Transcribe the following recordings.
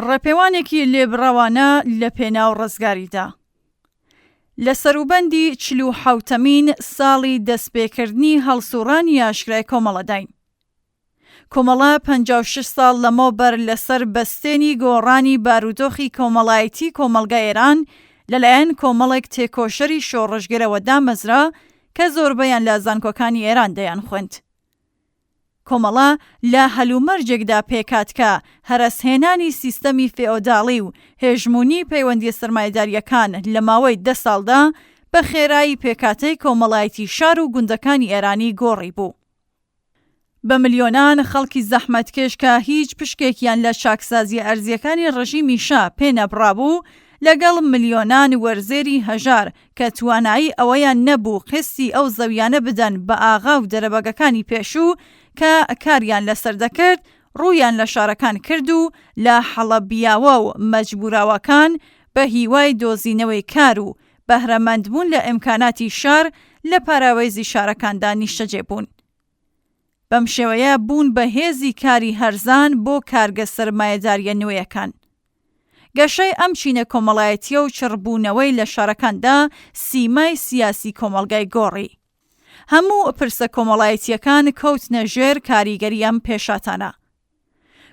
ڕێپێوانێکی لێبڕاوانە لە پێناو ڕزگاریدا. لە سەروبەندی چل و حەوتەمین ساڵی دەستپێکردنی هەڵسوڕانی ئاشکرای کۆمەڵەداین. کۆمەڵە 56 ساڵ لەمەوبەر لەسەر بەستێنی گۆڕانی بارودۆخی کۆمەڵایەتی کۆمەڵگای ئێران لەلایەن کۆمەڵێک تێکۆشەری شۆڕشگێرەوە دامەزرا کە زۆربەیان لە زانکۆکانی ئێران دەیانخوێند. کۆمەڵە لە هەلومەرجێکدا پێکهات کە هەرەسهێنانی سیستەمی فێئۆداڵی و هێژموونی پەیوەندییە سەرمایەدارییەکان لە ماوەی دە ساڵدا بە خێرایی پێکهاتەی کۆمەڵایەتی شار و گوندەکانی ئێرانی گۆڕیبوو. بە ملیۆنان خەڵکی زەحمەتکێش کە هیچ پشکێکیان لە چاکسازییە ئەرزییەکانی ڕژیمی شا پێ نەبڕابوو، لەگەڵ ملیۆنان وەرزێری هەژار کە توانایی ئەوەیان نەبوو قیستی ئەو زەویانە بدەن بە ئاغا و دەرەبەگەکانی پێشوو کە کاریان لەسەر دەکرد، ڕوویان لە شارەکان کرد و لە حەڵەبیاوە و مەجبووراوەکان بە هیوای دۆزینەوەی کار و بەهرەمەندبوون لە ئیمکاناتی شار لە پاراوێزی شارەکاندا نیشتەجێ بوون. بەم شێوەیە بوون بە هێزی کاری هەرزان بۆ کارگە سەرمایەدارییە نوێیەکان. گەشەی ئەم چینە کۆمەڵایەتییە و چڕبوونەوەی لە شارەکاندا سیمای سیاسی کۆمەڵگای گۆڕی. هەموو پرسە کۆمەڵایەتییەکان کەوتنە ژێر کاریگەری ئەم پێشهاتانە.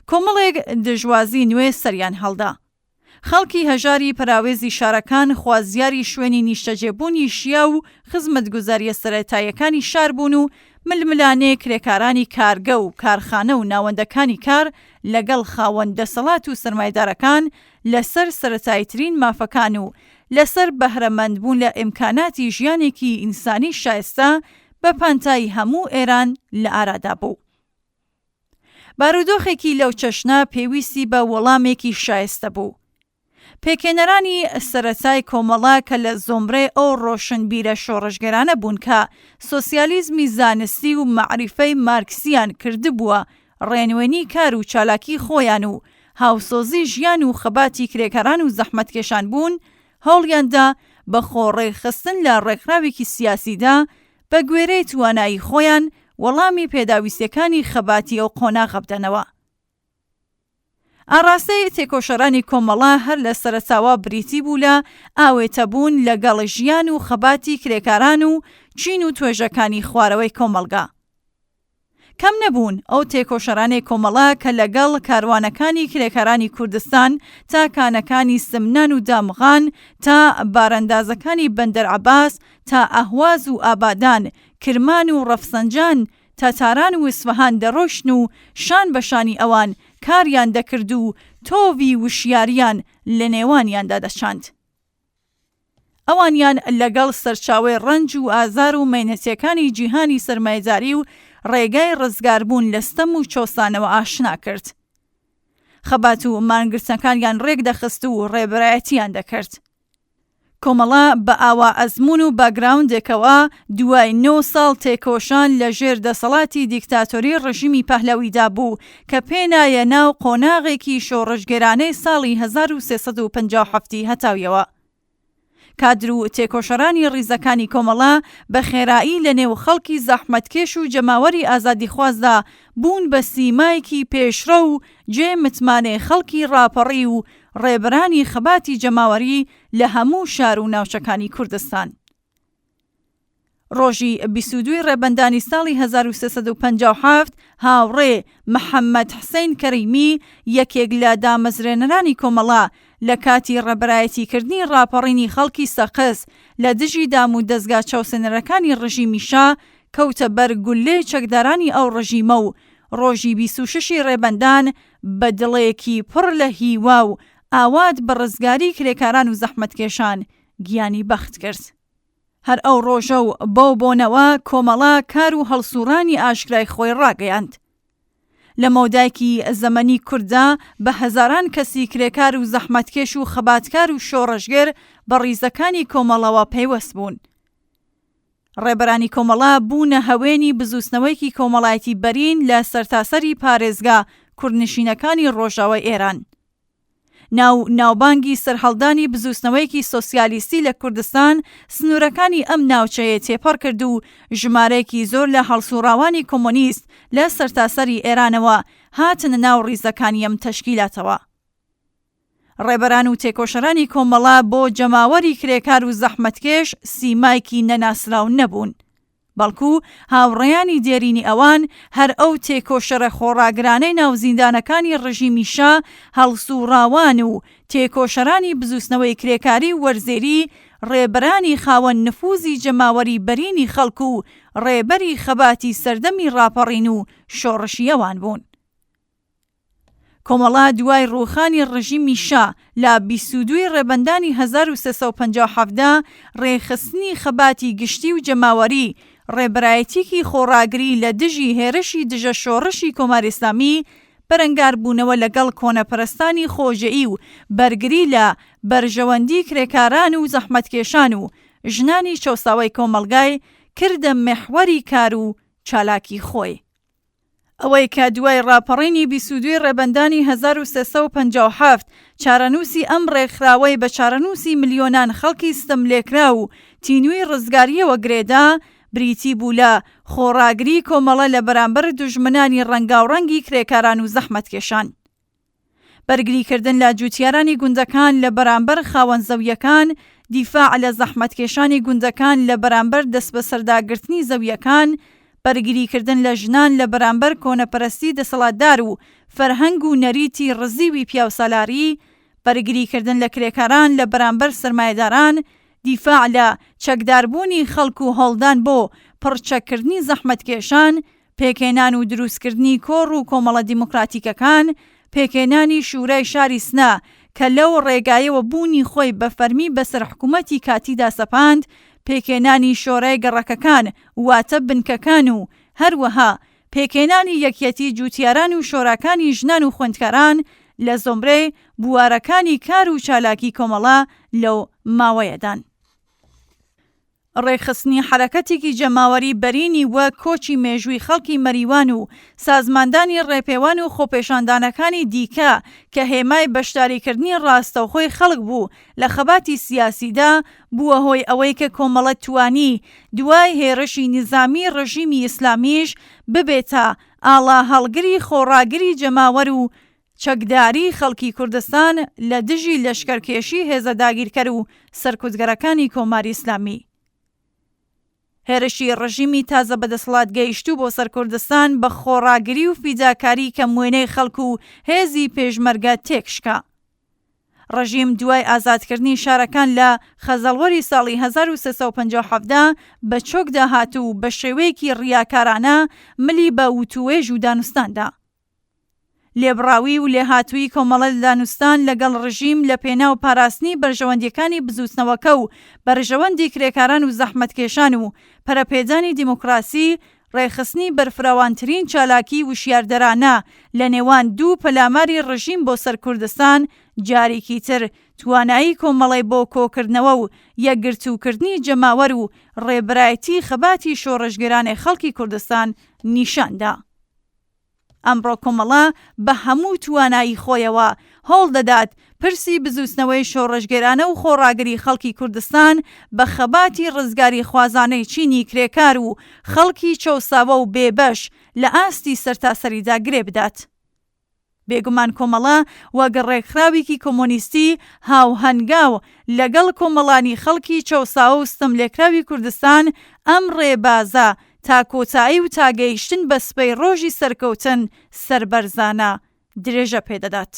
کۆمەڵێک دژوازی نوێ سەریان هەڵدا. خەڵکی هەژاری پەراوێزی شارەکان خوازیاری شوێنی نیشتەجێبوونی شیاو و خزمەتگوزارییە سەرەتاییەکانی شار بوون و ململانێ کرێکارانی کارگە و کارخانە و ناوەندەکانی کار لەگەڵ خاوەن دەسەڵات و سەرمایەدارەکان لەسەر سەرەتاییترین مافەکان و لەسەر بەهرەمەندبوون لە ئیمکاناتی ژیانێکی ئینسانی شایستە بە پانتایی هەموو ئێران لە ئارادا بوو. بارودۆخێکی لەو چەشنە پێویستی بە وەڵامێکی شایستە بوو. پێکهێنەرانی سەرەتای کۆمەڵە کە لە زومرەی ئەو ڕۆشنبیرە شۆڕشگێرانە بوون کە سۆسیالیزمی زانستی و مەعریفەی مارکسیان کردبووە ڕێنوێنی کار و چالاکی خۆیان و هاوسۆزی ژیان و خەباتی کرێکاران و زەحمەتکێشان بوون، هەوڵیان دا بە خۆ ڕێکخستن لە ڕێکخراوێکی سیاسیدا بە گوێرەی توانایی خۆیان وەڵامی پێداویستیەکانی خەباتی ئەو قۆناغە بدەنەوە. ئاڕاستەی تێکۆشەرانی کۆمەڵە هەر لە سەرەتاوە بریتی بوو لە ئاوێتەبوون لەگەڵ ژیان و خەباتی کرێکاران و چین و توێژەکانی خوارەوەی کۆمەڵگا. کەم نەبوون ئەو تێکۆشەرانەی کۆمەڵە کە لەگەڵ کاروانەکانی کرێکارانی کوردستان تا کانەکانی سمنان و دامغان تا باراندازەکانی بەندەر عەباس تا ئەهواز و ئابادان، کرمان و ڕەفسەنجان تا تاران و ئیسفەهان دەڕۆیشتن و شان بە شانی ئەوان کاریان دەکرد و تۆوی وشیاریان لە نێوانیاندا دەچاند. ئەوانیان لەگەڵ سەرچاوەی ڕەنج و ئازار و مەینەتیەکانی جیهانی سەرمایەداری و ڕێگای ڕزگاربوون لە ستەم و چەوسانەوە ئاشنا کرد. خەبات و مانگرتنەکانیان ڕێکدەخست و ڕێبەرایەتیان دەکرد. کۆمەڵە بە ئاوا ئەزموون و باکگراوندێکەوە دوای نۆ ساڵ تێکۆشان لە ژێر دەسەڵاتی دیکتاتۆری ڕژیمی پەهلەویدا بوو کە پێ نایە ناو قۆناغێکی شۆڕشگێرانەی ساڵی 1357 ی هەتاویەوە. کادر و تێکۆشەرانی ڕیزەکانی کۆمەڵە بە خێرایی لە نێو خەڵکی زەحمەتکێش و جەماوەری ئازادیخوازدا بوون بە سیمایکی پێشڕەو و جێ متمانەی خەڵکی ڕاپەڕیو و ڕێبەرانی خەباتی جەماوەری لە هەموو شار و ناوچەکانی کوردستان. ڕۆژی 22 ڕێبەندانی ساڵی 1357 هاوڕێ محەممەد حسین کەریمی یەکێک لە دامەزرێنەرانی کۆمەڵە لە کاتی ڕێبەرایەتیکردنی ڕاپەڕینی خەڵکی سەقز لە دژی دام و دەزگا چەوسێنەرەکانی ڕژیمی شا کەوتە بەر گوللەی چەکدارانی ئەو ڕژیمە و ڕۆژی 26 ی ڕێبەندان بە دڵێکی پڕ لە هیوا و ئاوات بە ڕزگاری کرێکاران و زەحمەتکێشان گیانی بەخت کرد. هەر ئەو ڕۆژە و بەو بۆنەوە کۆمەڵە کار و هەڵسووڕانی ئاشکرای خۆی ڕاگەیاند. لە مەودایکی زەمەنی کورتدا بە هەزاران کەسی کرێکار و زەحمەتکێش و خەباتکار و شۆڕشگێر بە ڕیزەکانی کۆمەڵەوە پەیوەست بوون. ڕێبەرانی کۆمەڵە بوونە هەوێنی بزووتنەوەیەکی کۆمەڵایەتی بەرین لە سەرتاسەری پارێزگا کوردنشینەکانی ڕۆژاوای ئێران. ناو ناوبانگی سەرهەڵدانی بزووتنەوەیەکی سۆسیالیستی لە کوردستان سنوورەکانی ئەم ناوچەیەی تێپەڕ کرد و ژمارەیەکی زۆر لە هەڵسووڕاوانی کۆمۆنیست لە سەرتاسەری ئێرانەوە هاتنە ناو ڕیزەکانی ئەم تەشکیلاتەوە. ڕێبەران و تێکۆشەرانی کۆمەڵە بۆ جەماوەری کرێکار و زەحمەتکێش سیمایکی نەناسراو نەبوون. بەڵکو هاوڕێیانی دێرینی ئەوان هەر ئەو تێکۆشەرە خۆڕاگرانەی ناو زیندانەکانی ڕژیمی شا هەڵسوڕاوان و تێکۆشەرانی بزووتنەوەی کرێکاری و وەرزێری، ڕێبەرانی خاوەن نفوزی جەماوەری بەرینی خەڵک و ڕێبەری خەباتی سەردەمی ڕاپەڕین و شۆڕشی ئەوان بوون. کۆمەڵە دوای ڕووخانی ڕژیمی شا لە 22 ی ڕێبەندانی 1357 دا ڕێکخستنی خەباتی گشتی و جەماوەری، ڕێبەرایەتیکی خۆڕاگری لە دژی هێرشی دژە شۆڕشی کۆماری ئیسلامی، بەرەنگاربوونەوە لەگەڵ کۆنەپەرستانی خۆجێی و بەرگری لە بەرژەوەندی کرێکاران و زەحمەتکێشان و ژنانی چەوساوەی کۆمەڵگای کردە میحوەری کار و چالاکی خۆی. ئەوەی کە دوای ڕاپەڕینی 22 ی ڕێبەندانی 1357 چارەنووسی ئەم ڕێکخراوەی بە چارەنووسی ملیۆنان خەڵکی ستەملێکراو و تینووی ڕزگارییەوە گرێدا، بریتی بوو لە خۆڕاگری کۆمەڵە لە بەرامبەر دوژمنانی ڕەنگاوڕەنگی کرێکاران و زەحمەتکێشان. بەرگریکردن لە جوتیارانی گوندەکان لە بەرامبەر خاوەن زەوییەکان، دیفاع لە زەحمەتکێشانی گوندەکان لە بەرامبەر دەستبەسەرداگرتنی زەوییەکان، بەرگریکردن لە ژنان لە بەرامبەر کۆنەپەرستی دەسەڵاتدار و فەرهەنگ و نەریتی ڕزیوی پیاوسالاری، بەرگریکردن لە کرێکاران لە بەرامبەر سەرمایەداران، دیفاع لە چەکداربوونی خەڵک و هەوڵدان بۆ پڕچەککردنی زەحمەتکێشان، پێکهێنان و دروستکردنی کۆڕ و کۆمەڵە دیموکراتیکەکان، پێکهێنانی شورای شاری سنە کە لەو ڕێگایەوە بوونی خۆی بە فەرمی بەسەر حکومەتی کاتیدا سەپاند، پێکهێنانی شۆرای گەڕەکەکان واتە بنکەکان و هەروەها پێکهێنانی یەکیەتی جوتیاران و شۆراکانی ژنان و خوێندکاران لە زومرەی بوارەکانی کار و چالاکی کۆمەڵە لەو ماوەیەدان. ڕێکخستنی حەرەکەتێکی جەماوەری بەرینی وەک کۆچی مێژووی خەڵکی مەریوان و سازماندانی ڕێپێوان و خۆپێشاندانەکانی دیکە کە هێمای بەشداریکردنی ڕاستەوخۆی خەڵک بوو لە خەباتی سیاسیدا بووە هۆی ئەوەی کە کۆمەڵە توانی دوای هێڕشی نیزامیی ڕژیمی ئیسلامیش ببێتە ئاڵاهەڵگری خۆڕاگری جەماوەر و چەکداریی خەڵکی کوردستان لە دژی لەشکەرکێشی هێزە داگیرکەر و سەرکوتگەرەکانی کۆماری ئیسلامی. هێرشی ڕژیمی تازە بەدەسەڵات گەیشتوو بۆ سەر کوردستان بە خۆڕاگری و فیداکاری کەم وێنەی خەڵک و هێزی پێشمەرگە تێکشکا. ڕژیم دوای ئازادکردنی شارەکان لە خەزەڵوەری ساڵی 1357 دا بە چۆکدا هات و بە شێوەیەکی ڕیاکارانە ملی بە وتووێژ و دانوستان دا. لێبڕاوی و لێهاتوویی کۆمەڵە لە دانوستان لەگەڵ ڕژیم لە پێناو پاراستنی بەرژەوەندییەکانی بزووتنەوەکە و بەرژەوەندی کرێکاران و زەحمەتکێشان و پەرەپێدانی دیموکراسی ڕێکخستنی بەرفراوانترین چالاکیی وشیاردەرانە لە نێوان دوو پەلاماری ڕژیم بۆ سەر کوردستان جارێکی تر توانایی کۆمەڵەی بۆ کۆکردنەوە و یەکگرتووکردنی جەماوەر و ڕێبەرایەتی خەباتی شۆڕشگێرانەی خەڵکی کوردستان نیشان دا. ئەمڕۆ کۆمەڵە بە هەموو توانایی خۆیەوە هەوڵ دەدات پرسی بزووتنەوەی شۆڕشگێرانە و خۆڕاگری خەڵکی کوردستان بە خەباتی ڕزگاریخوازانەی چینی کرێکار و خەڵکی چەوساوە و بێبەش لە ئاستی سەرتاسەریدا گرێ بدات. بێگومان کۆمەڵە وەک ڕێکخراوێکی کۆمۆنیستی هاوهەنگاو لەگەڵ کۆمەڵانی خەڵکی چەوساوە و ستەملێکراوی کوردستان ئەم ڕێبازە تا کۆتایی و تا گەیشتن بە سبەی ڕۆژی سەرکەوتن سەربەرزانە درێژە پێدەدات.